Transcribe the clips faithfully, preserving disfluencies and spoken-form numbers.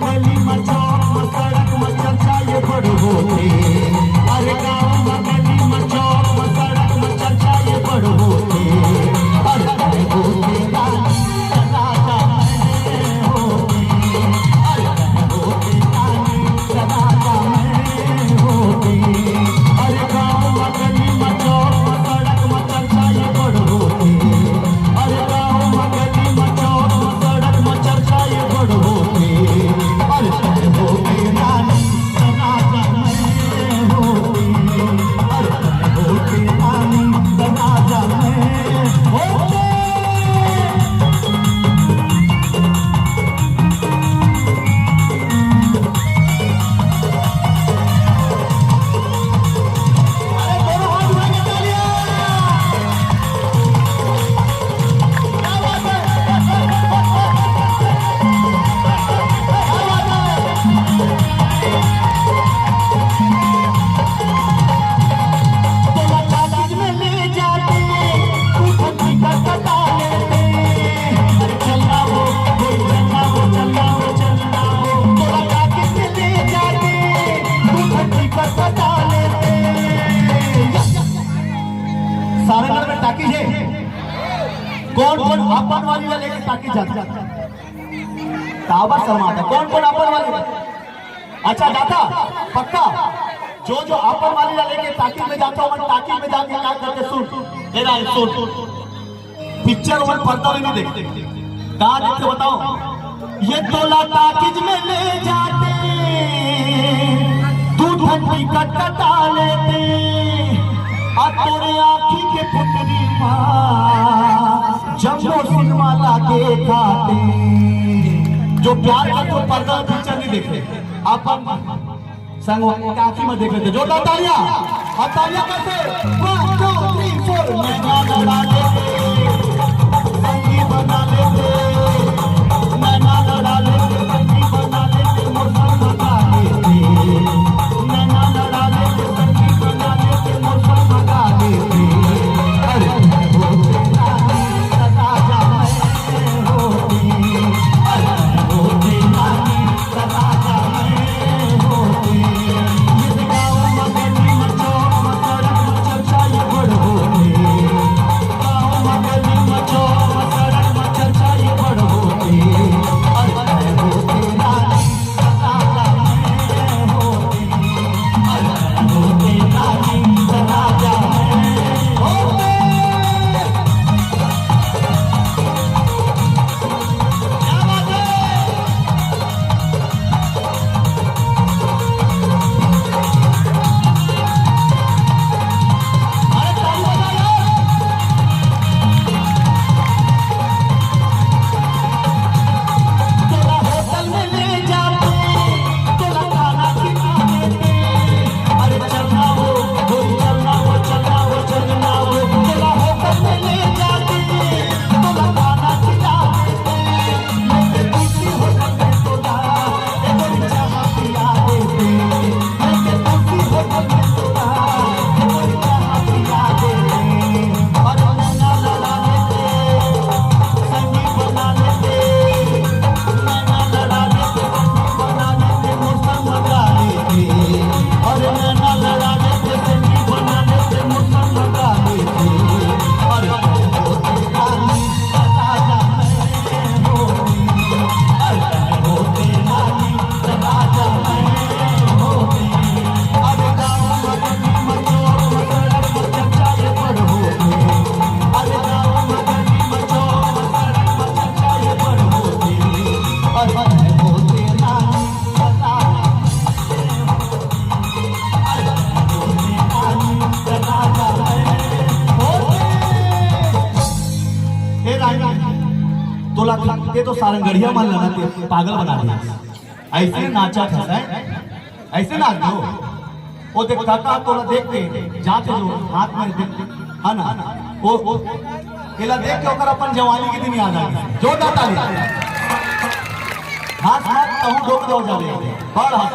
गली म चौक म सड़क म चर्चा ये बड़ होथे। अरे गाँव म गली म चौक म सड़क म चर्चा ये बड़ होथे। अरे तैं होथे रानी त राजा मैं होथे। अरे तैं होथे रानी त राजा मैं होथे। अरे गाँव म गली म चौक म सड़क म चर्चा ये बड़ होथे। अरे गाँव म गली म चौक म सड़क म चर्चा ये बड़ होथे। अरे तैं होथे रानी त राजा मैं होथे। अरे तैं होथे रानी त राजा मैं होथे। अरे दोनों हाथ उठा के तालियां। क्या बात है? क्या बात है? तोला टाकीज में ले जाके तू धरती का कटा लेते। अरे चलना वो, कोई चलना वो, चलना वो, चलना वो। तोला टाकीज में ले जाके तू धरती का कटा लेते। सारंगढ़ में टाकीज हे। कौन कौन अपन वाली ला लेके टाकीज जाता? काबर शर्माता? कौन कौन अपन वाली? अच्छा दादा, पक्का? जो जो अपन वाली ला लेके टाकीज में जाता हो, मन टाकीज में जाके क्या करते? सुन, तेरा सुन। पिक्चर मन पर्दा में नहीं देखते। कहाँ देखते बताओ? ये तोला टाकीज में ले जाते, दू ठन टिकट कटा लेते, आ तोरे आँखी के पुतरी मा जम्मो सिनेमा ला देखाते। जो प्यार का तो पर्दा पिक्चर नहीं देखते, अपन संग वाले के आँखी में देख लेते। जोरदार तालियां। और तालियां कैसे? One, two, three, four। नैना लड़ा लेते, संगी बना लेते। नैना लड़ा लेते, संगी बना लेते, मोर संग बना लेते। नैना लड़ा लेते, संगी बना लेते, मोर संग बना लेते। अरे, होते रानी, सदा जा मैं होती। अरे, होते रानी, हे रानी, तोला ते तो सारंगढ़िया मन ला ना ते पागल बना दे। ऐसे नाचा था, हैं? ऐसे नाच दो। वो देख काका तोला देख के जाते जो हाथ में दे, है ना? वो, वो एला देख के ओकर अपन जवानी के दिन याद आ गया। जोरदार ताली। हाथ हाथ कहूँ डोक दो जावे। बड़ हाथ।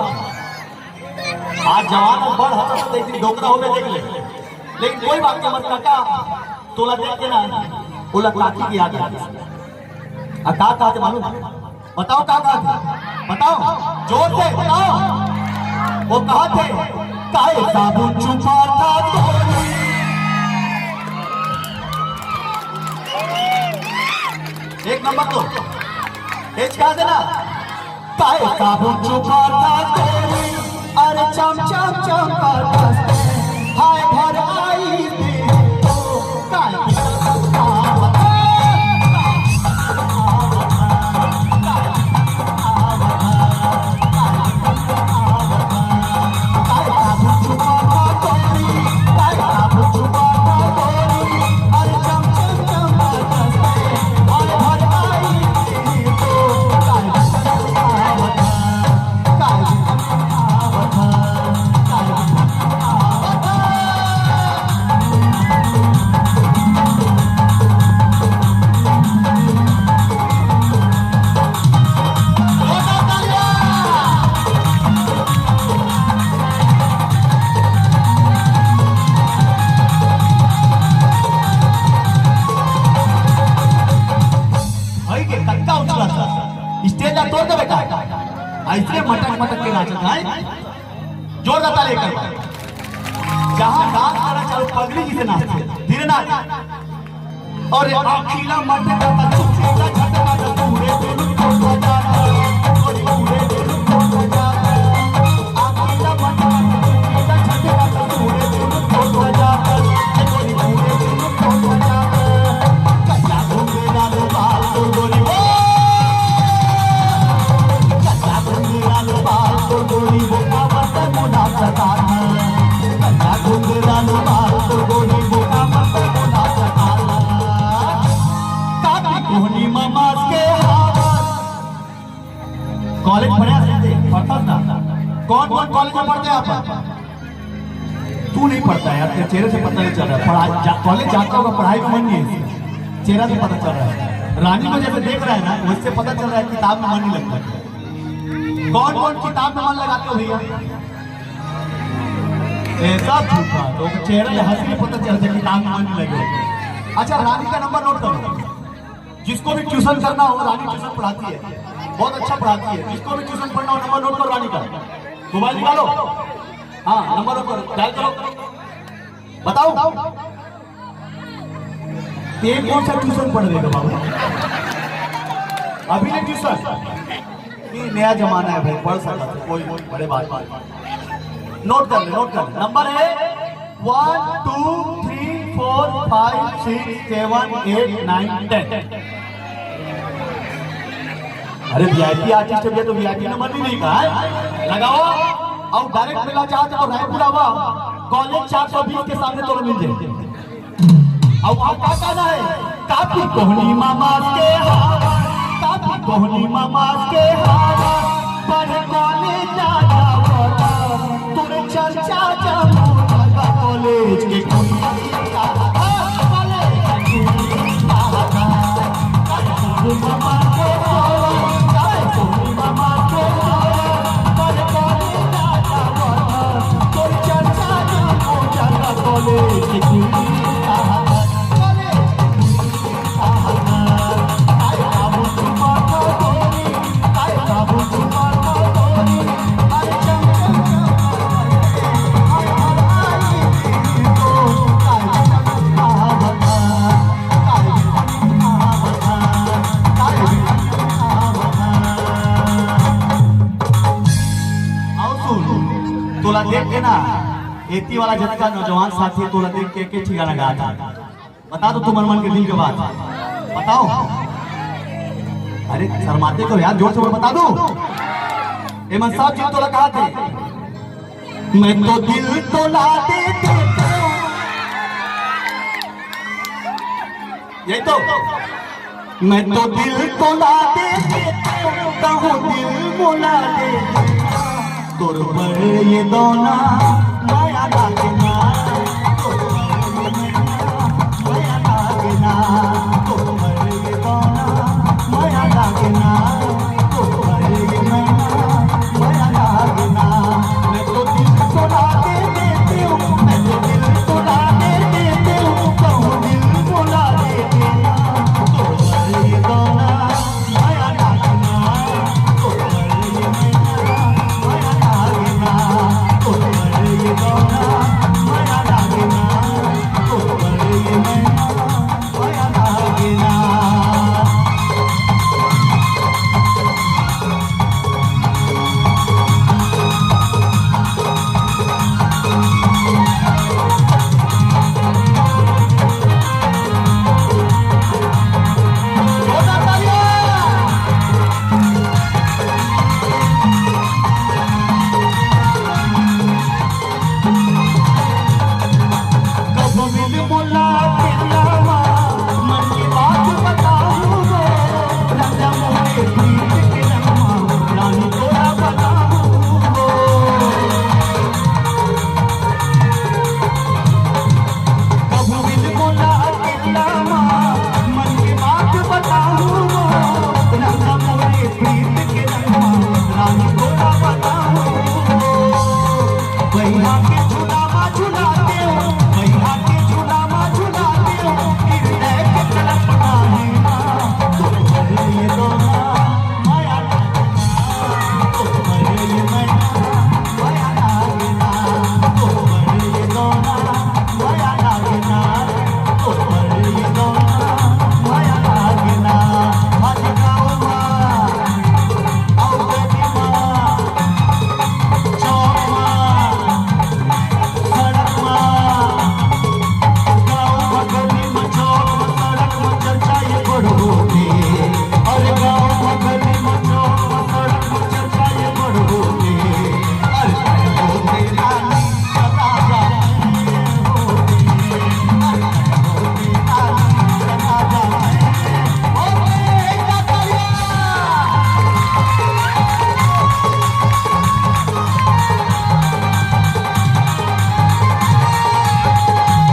आज जवान और बड़ हाथ तो एक दिन डोकरा हो गए देख ले। लेकिन कोई बात नहीं, हमारे काका तोला देख के ना, ओला काकी की याद आ गई। आ का कहते मालूम? बताओ का कहत हे? बताओ, जोर से बताओ। वो कहत हे, "काहे साबुन चुपाता तोरी?" एक नंबर तो। एच का देना? "काहे साबुन चुपाता तोरी? अरे चम चम चम करता, हाय भर आई दे तो।" काहे भाई के कक्का उछला था, स्टेज ला तोड़ दे बेटा। ऐसे मटक मटक के नाचत है। जोरदार ताली एक बार। जहां डांस करना चालू, पगड़ी जी से नाचते, धीरे नाच। अरे आखिला मटका ता चुपका झटका ता पूरे दिल को बजाता, पूरे दिल को बजाता। आखिला मटका ता चुपका झटका ता पूरे दिल को बजाता, पूरे दिल को बजाता। कच्चा घूमे लाल बाल तो गोरी वो। कोहनी ममास के हावत। कॉलेज पढ़े हस ते? पढ़थस ना? कौन कौन कॉलेज में पढ़ते हैं आप? तू नहीं पढ़ता यार, तेरे चेहरे से पता नहीं चल रहा है। पढ़ाई जा, कॉलेज जाता होगा, पढ़ाई में मन नहीं है इसका। चेहरा से पता चल रहा है। रानी को जैसे देख रहा है ना, वैसे पता चल रहा है किताब में मन नहीं लगता। कौन कौन किताब में मन लगाते हो भैया? ऐसा झूठा तो चेहरा से हंसी में पता चलता है किताब में मन नहीं लगे। अच्छा, रानी का नंबर नोट करो। जिसको भी ट्यूशन करना हो, रानी ट्यूशन पढ़ाती है, बहुत अच्छा पढ़ाती है। जिसको भी ट्यूशन पढ़ना हो, नंबर नोट करो रानी का, मोबाइल निकालो। हाँ, नंबर नोट करो, डायल करो, बताओ। ये कौन सा ट्यूशन पढ़ रहे हो बाबू? अभी ने ट्यूशन? ये नया जमाना है भाई, पढ़ सकता है, कोई बड़े बात नहीं। नोट कर ले, नोट कर ले। नंबर है one two three four five six seven eight nine ten. अरे वीआईपी आर्टिस्ट हो गया तो वीआईपी नंबर भी नहीं कहा है, लगाओ। और डायरेक्ट मिला चाहते तो रायपुर आवा, कॉलेज चार सौ बीस के सामने तो मिल जाए। अब वहाँ का गाना है, कापी कोहनी मामा के हावा, कापी कोहनी मामा के हावा, पढ़े कॉलेज जाता वाला, तोरे चर्चा जामू लगा कॉलेज के कोई। अउ सुन, तोला देख के ना, एती वाला जतका नौजवान साथी तोला देख के, के ठिकाना गा था। बता दो तुमन मन के दिल के बात, बताओ। अरे शर्माते तो यार, जोर से बोल, बता दो। एमन सब चीज तोला कहा थे, मैं तो दिल तोला दे देता हूँ। यही तो, मैं तो दिल तोला दे देता हूँ, कहूँ दिल मोला दे देता हूँ। तोर पर ये दोना माया लागे।